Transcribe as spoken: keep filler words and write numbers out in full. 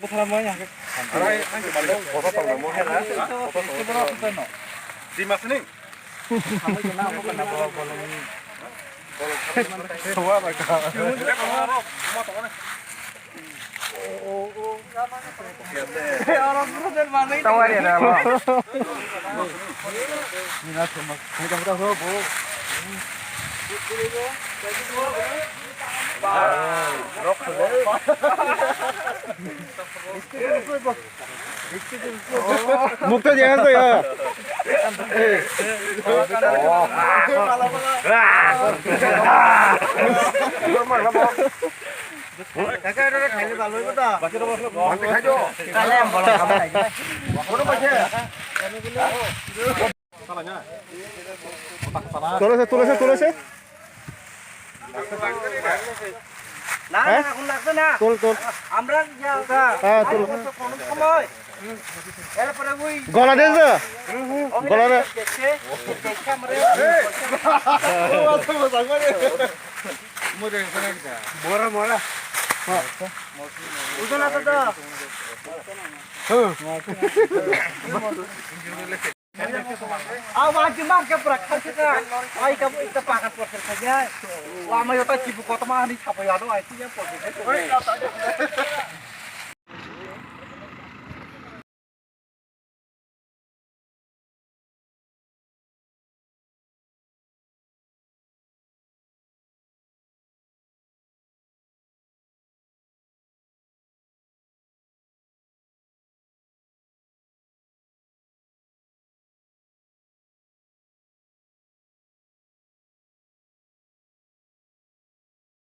Bwthara mai hake. Arai, ang ke mande. Bota tong mo hela. Di masni. Tawari na. Mukta jangan tuh ya. তুলেছে, তুলেছে, তুলেছে। না, না, হ্যাঁ? এখন লাগবে না। তুল, তুল। আমরা যা, হ্যাঁ, তুল। আর কোনো সময়, এরপরে ওই গলা দে যে। হুম, হুম। গলা দে। দেখছে, দেখছে আমরা। মরা, মরা। ওজন আছে তো? হুম। Aw, ma, jima ke pura kharsa ka. Ai, ka, ka pakat por ser ka jai. Wa, ma, yota chibu kotoma ani sapai ado, ai, tiya por ser.